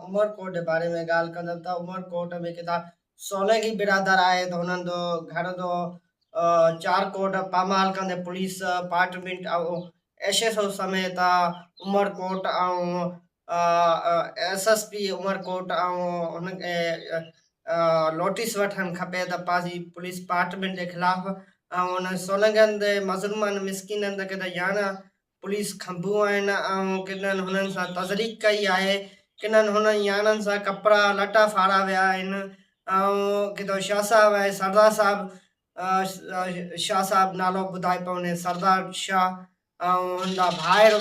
عمرڪوٽ جي باري ۾ ڳالهه ڪندم ته عمرڪوٽ ۾ ڪٿان سولنگي برادر آهي ته هنن جو گهر جو چارڪوٽ پامال ڪندي پوليس پارٽمينٽ ۽ ايس ايس او سميت Umerkot ۽ S S P Umerkot ۽ هن کي نوٽيس وٺڻ کپي ته پنهنجي پوليس پارٽمينٽ جي خلاف ۽ هن سولنگين تي مظلومن مسڪينن تي ڪٿي ياڻ پوليس کنڀون آهن ۽ ڪنن هنن سان تذليق ڪئي آهي، ڪنن هنن ياڻن سان ڪپڙا لٽا ڦاڙا ويا آهن ۽ ڪٿو شاهه صاحب ۽ سردار صاحب شاهه صاحب نالو ٻڌائي پيو وڃي سردار شاهه ۽ هن جا ڀائر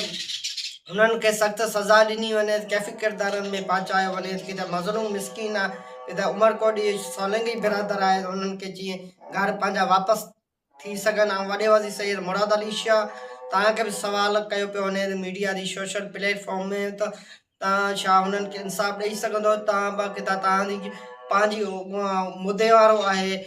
هنن کي سخت سزا ڏني وڃي ڪيفي ڪردارن ۾ پهچايو وڃي ڪٿي مظلوم مسڪين آهي ڪٿي عمرڪوٽ جي سولنگي برادر آهي هنن کي جيئن گهر پنهنجا واپس ٿي سگهن ۽ وڏي وزير سيد مراد علي شاهه توهان کي به سوال ڪيو پيو وڃي ميڊيا جي سوشل پليٽ فارم ۾ ته توهان ڇا هنن کي انصاف ڏئي سگهندو توهان به ڪٿان توهان جي پنهنجي مدي وارو آهي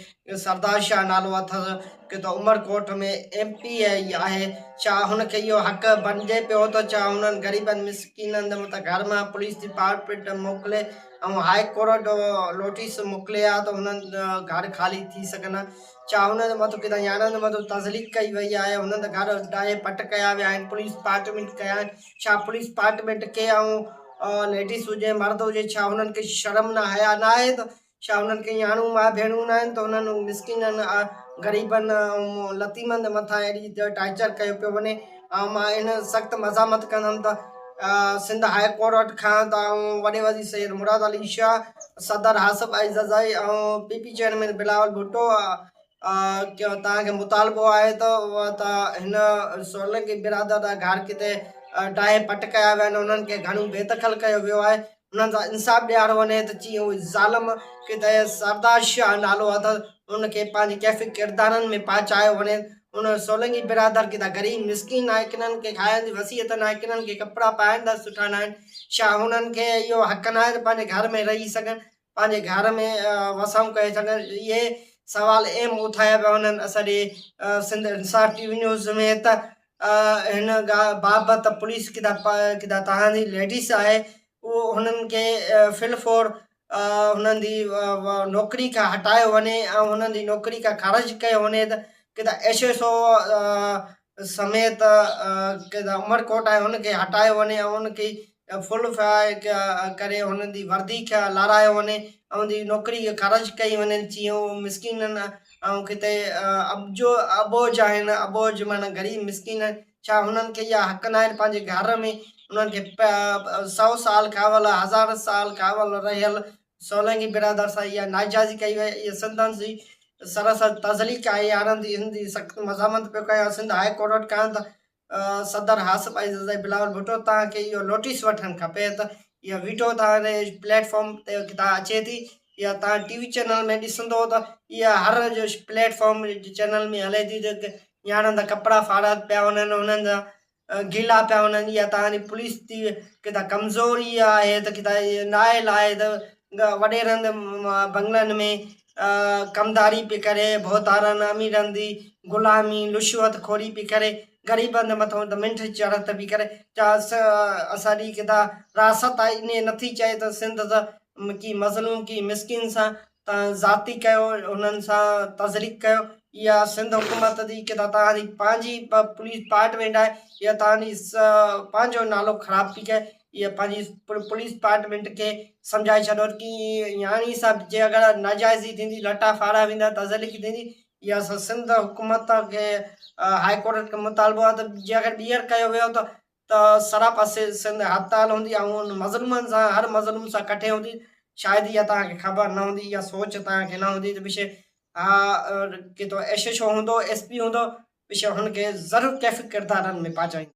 سردار شاهه نالو اٿس ڪٿان عمرڪوٽ ۾ ايم پي اي آهي ڇا هن کي اهو حق بڻجي پيو ته ڇا هنن غريبن مسڪينن متان گهر مان پوليس ڊپارٽمينٽ موڪلي ۽ هائي ڪورٽ نوٽيس موڪلي ها ته هنن گهر خالي ٿي سگهن ها ڇا هنن جي مٿان ڪٿان يارن جي مٿان تذليق ڪئي وئي آهي هنن جا گهر ڊاهي پٽ ڪيا ويا آهن پوليس پارٽمينٽ ڪيا آهن ڇا پوليس پارٽمينٽ کي ۽ ليڊيز هجي مرد هجي ڇا هنن کي شرم نه حيا نه آهي ته ڇا هنن کي ياڻون ماء ڀيڻون نه آهن ته هنن مسڪينن غريبن ۽ لتيمن جي مٿان اهڙي ٽارچر ڪيو پيو وڃي ۽ مان ان سخت مزاحمت ڪندم ته سنڌ هاء ڪورٽ کان ته آئون وڏي وزير سيد مراد علي شاهه صدر Asif Ali Zardari ۽ P P chairman Bilawal Bhutto توهان کي مطالبو آهي ته ته هن سولنگي برادر جا گهر ڪٿي ڊاهي پٽ ڪيا ويا آهن انهن کي گهڻو بي دخل ڪيو ويو آهي انهن سان انصاف ڏياريو وڃي ته جيئن اهي ظالم ڪٿي سردار شاهه نالو اٿس ان کي پنهنجي ڪيفي ڪردارن ۾ پهچايو وڃي ان سولنگي برادر ڪٿا غريب مسڪين آهي ڪنن کي کائڻ جي وسيعت ناهي ڪنن کي ڪپڙا پائڻ جا سٺا ناهن ڇا هنن کي اهو حق ناهي ته پنهنجي گهر ۾ رهي سگهن پنهنجي گهر ۾ وسائون ڪري سگهن اهي سوال اهم اٿايا پيا وڃن اسان جي Sindh Insaf T V news ۾ ته هن بابت پوليس ڪٿا ڪٿا تهان جي ليڊيز آهي اهو هنن کي فل فور هنن جي نوڪري کان هٽايو وڃي ۽ هنن جي نوڪري کان خارج ڪيو وڃي ته ڪٿا ايس ايس او سميت ڪٿا عمرڪوٽ آهي هن کي هٽايو وڃي ۽ هن کي فل فراء ڪري هنن جي وردي کي لارايو وڃي ۽ هن جي نوڪري کي خارج ڪئي وڃي جيئن هو مسڪينن ۽ ڪٿي ابجو اٻوجهه آهن اٻوجهه معنيٰ غريب مسڪين آهن ڇا هنن کي اها حق ناهن پنهنجي گهر ۾ انهن کي سئو سال کان اول هزار سال کان اول رهيل سولنگي برادر سان اها ناجائزي ڪئي وئي اها سندن جي سراسر تذليق آهي يارن جي هن جي سخت مذمت پيو ڪيان سنڌ هاء ڪورٽ کان ته صدر آصف علي زرداري بلاول ڀٽو توهان کي اهو نوٽيس وٺڻ کپي ته اها ويڊيو توهان جي پليٽ فارم تي ڪٿان اچي ٿي يا توهان ٽي وي چينل ۾ ڏسندو ته اها هر جو پليٽ فارم چينل ۾ هلي ٿي ته نياڻين جا ڪپڙا ڦاڙيا پيا وڃن انهن جا گيلا پيا وڃن يا توهان جي پوليس جي ڪٿان ڪمزوري آهي ته ڪٿان نااهل آهي ته وڏيرن بنگلن ۾ ڪمداري پئي ڪري ڀوتارن اميرن جي غلامي رشوت خوري پئي ڪري غريبن جي مٿان ته منٺ چڙهت پئي ڪري اسان جي ڪٿان راست آهي انهي نٿي چئي ته سنڌ ته ڪي مظلوم ڪي مسڪين سان تان ذاتي ڪيو انهن سان تذليق ڪيو اها سنڌ حڪومت جي ڪٿا تان جي پنهنجي پوليس پارٽمينٽ آهي اها تان جي پنهنجو نالو خراب ٿي ڪري اها پنهنجي پوليس پارٽمينٽ کي سمجهائي ڇڏو ڪي ياڻي صاحب جي اگر ناجائزي ٿيندي لٽا ڦاڙا ويندا تذليق ٿيندي اها سنڌ حڪومت کي هائي ڪورٽ کي مطالبو آهي ته جي اگر ٻيهر ڪيو ويو ته ته سراپا سنڌ هڙتال هوندي ۽ ان مظلومن سان هر مظلوم سان ڪٺي هوندي شايد اها توهان کي خبر نه هوندي اها سوچ توهان کي نه هوندي ته پڇي ها ڪيتو ايس ايڇ او هوندو ايس پي هوندو پڇي هن کي ضرور ڪيفي ڪردارن ۾ پهچائيندو.